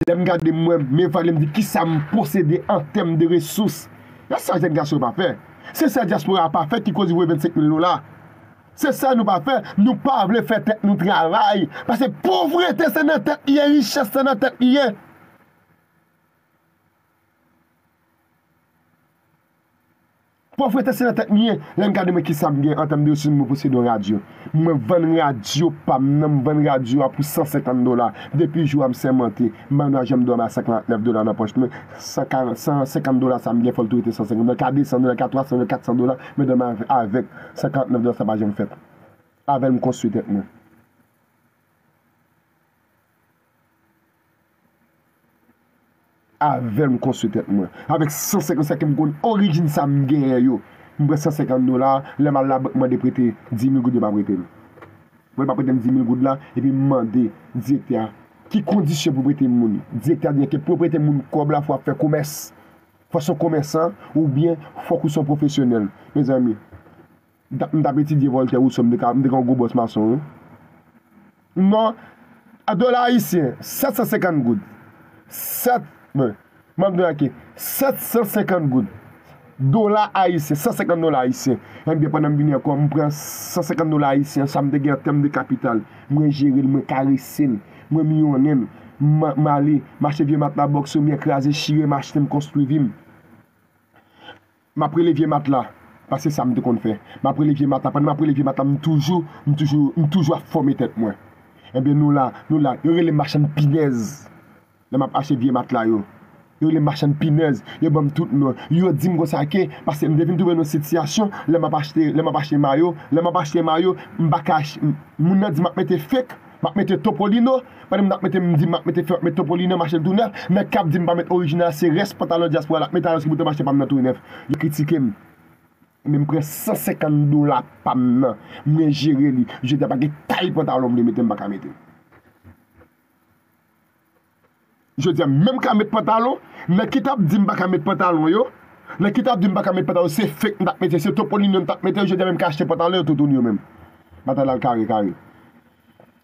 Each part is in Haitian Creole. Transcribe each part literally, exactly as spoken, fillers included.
Lè m gade m wè m evalye, m di kisa m posede an tèm de resous. E sa jèn gason yo pa fè. Se sa dyaspora a pa fè ki koz li voye vennsenk mil dola. Se sa nou pa fè. Nou pa vle fè tèt nou travay. Paske povrete se nan tèt li ye, richès se nan tèt li ye. Povrete se nan tèt m li ye. Lè m gade mwen kisa m gen an tèm de resous, mwen posede yon radyo. Mwen vann radyo pa m nan, m vann radyo a pou san senkant dola. Depi jou a m sèmante, m pa dwa janm dòmi a san karant nèf dola nan pòch mwen. San karant, san senkant dola sa m gen, fò l tou rete san senkant dola. Ka de san dola, ka twa san dola, kat san dola, men dòmi avèk san karant nèf dola sa pa janm fèt. Avè l m konstwi tèt mwen. Avè l m konstwi tèt mwen. Avèk san senkant sa ke m konn orijin sa m genyen yo. M pran san senkant dola, lè m al labank mande prete di mil goud, yo pa prete m. Mwen pa prete m di mil goud la, epi m mande direktè a ki kondisyon pou prete moun. Direktè a di ke pou prete moun kòb la, fò w ap fè komès. Fò w se yon komèsan oubyen fòk ou se yon pwofesyonèl. Mezanmi, m t ap, m t ap etidye Voltaire Rousseau, m te ka, m te ka yon gwo bòs mason, wi. Non, a dola ayisyen, sèt san senkant goud. Sèt, bon, m ap di w, ok, sèt san senkant goud. Dola ayisyen, san senkant dola ayisyen. Ebyen, pandan m vini ankò, m pran san senkant dola ayisyen, sa m te gen an tèm de kapital. Mwen jere l, mwen karese l, mwen miyonnen l. M, m ale, m achte vye matla bòks yo, m kraze, chire, m achte, m konstwi vi m. M ap rele vye matla, paske sa m te konn fè. M ap rele vye matla. Pandan m ap rele vye matla, m toujou, m toujou, m toujou ap fòme tèt mwen. Ebyen, nou la, nou la. Yo rele m machann pinèz. Lè m ap achte vye matla yo. Yo rele m machann pinèz. Yo ban m tout non. Yo di m konsa ke, paske m te vin twouve nan yon sitiyasyon, lè m ap achte, lè m ap achte mayo, lè m ap achte mayo, m pa ka ach-, m, moun nan di m ap mete fake. M ap mete Topolino. Pandan m t ap mete, m di m ap mete fè, m ap mete Topolino, m achte l tou nèf. Nèg k ap di m pa met orijinal, se rès pantalon dyaspora l ap mete, alòske poutan m achte pa m nan tou nèf. Yo kritike m. Men m pran san senkant dola pa m nan. Mwen jere li. Jodi a pa gen tay pantalon m vle mete, m pa ka mete. Jodi a, menm ka met pantalon, nèg ki t ap di m pa ka met pantalon yo, nèg ki t ap di m pa ka met pantalon, se fake m t ap mete, se Topolino m t ap mete, jodi a menm ka achte pantalon yo toutouni yo menm. Batay la al kare kare.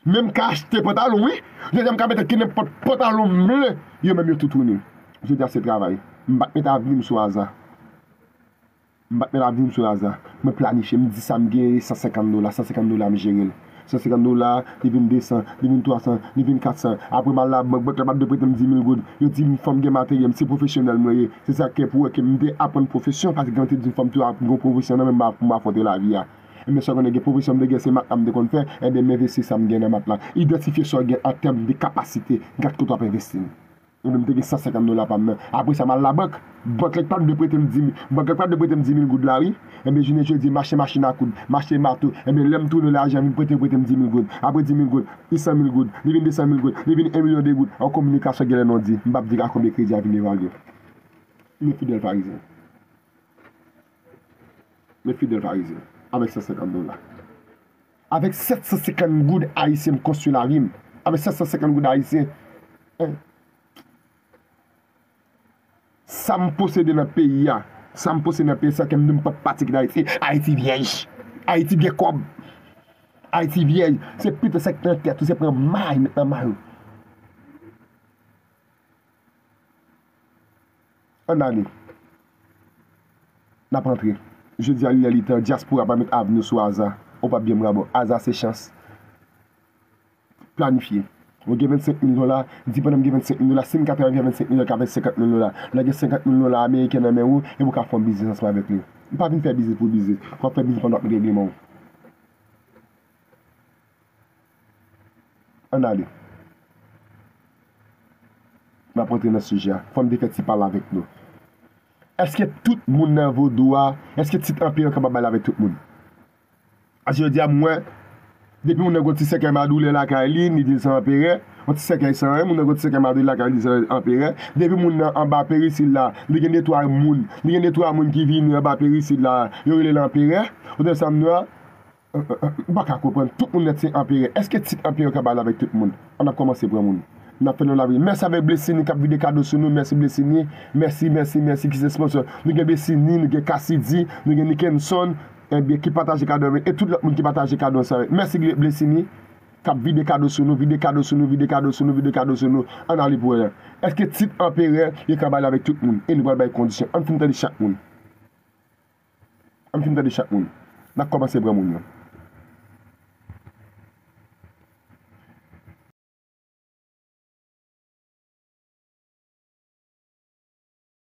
Menm ka achte pantalon, wi. Jodi a m ka mete ki nenpòt pantalon m vle, yo menm yo toutouni. Jodi a se travay. M pa t met avni m sou aza. M pa t met avni m sou aza. Mwen planifye, m di sa m genyen, san senkant dola, san senkant dola m jere l. San senkant dola, li vin de san, li vin twa san, li vin kat san. Apre m al labank, bank la pa t dwe prete m di mil goud. Yo di m fò m gen materyèl, m se pwofesyonèl mwen ye. Se sa k fè pou wè ke m te aprann pwofesyon, paske gen moun te di m fò m tou ap gen pwofesyon nan men m pou m afwonte lavi a. Ebyen sa w konnen gen pwofesyon m te gen, se matla m te konn fè, ebyen m envesti sa m gen nan matla. Idantifye sa w gen an tèm de kapasite, gad kote w ap envesti l. Ebyen, m te gen san senkant dola pa m nan. Apre sa, m al labank. Bank la pa t vle prete m di mil, bank la pa t vle prete m di mil goud la, wi. Ebyen, jounen jodi, m achte machin a koud, m achte mato. Ebyen, lè m tounen lajan vin prete, prete m di mil goud. Apre di mil goud, li san mil goud, li vin de san mil goud, li vin en milyon de goud. An kominikasyon, genlè non di, m p ap di a konbyen kredi a vin evalye. Men fidèl farizyen. Men fidèl farizyen. Avèk san senkant dola. Avèk sèt san senkant goud ayisyen, m konstwi lavi m. Avèk sèt san senkant goud ayisyen. Hein? Sa m posede nan peyi a, sa m posede nan peyi sa, ke m di m p ap pati kite Ayiti. Ayiti vyèj. Ayiti gen kòb. Ayiti vyèj. Se pito sa k nan tèt ou, se pran may, met nan may ou. Ann ale. N ap antre. Jodi a, li lè li tan, dyaspora pa met avni w sou aza. Ou p ap byen bra bò. Aza se chans. Planifye. Ou gen vennsenk mil dola, di pandan m gen vennsenk mil dola, si m ka travay fè vennsenk mil dola, ka fè senkant mil dola. Lè w gen senkant mil dola ameriken nan men ou, epi w ka fè yon biznis ansanm avèk li. M pa vin fè biznis pou biznis. W ap fè biznis pandan w ap met regleman w. Ann ale. M ap rantre nan sijè a. Fò m te fè ti pale avèk nou. Èske tout moun nan vodou a, èske tit anperè kapab ale avèk tout moun? Paske jodi a, m wè, depi moun nan gon ti sèkèy madoulè lakay li, li di l se anperè. Yon ti sèkèy san anyen, moun nan gon ti sèkèy madoulè lakay li, di l se anperè. Depi moun nan anba perisil la, li gen de twa moun, li gen de twa moun ki vini anba perisil la, yo rele l anperè. Ou tande sa m di w a? M pa ka konprann. Tout moun nèt se anperè. Èske tit anperè ka ba l avèk tout moun? Ann ap kòmanse pran moun. N ap fè nou lavi. Mèsi avèk Blessini k ap vide kado sou nou. Mèsi Blessini. Mèsi, mèsi, mèsi ki se sponsor. Nou gen Blessini, nou gen Cassidy, nou gen Nickenson. Ebyen, ki pataje kado avèk. E tout lòt moun ki pataje kado ansanm avèk. Mèsi Ble-, Blessini. k ap vide kado sou nou, vide kado sou nou, vide kado sou nou, vide kado sou nou. Ann ale pou wè. Èske tit anperè, yo ka ba l avèk tout moun? E nou pral bay kondisyon. Ann fin tande chak moun. Ann fin tande chak moun. N ap kòmanse pran moun yo.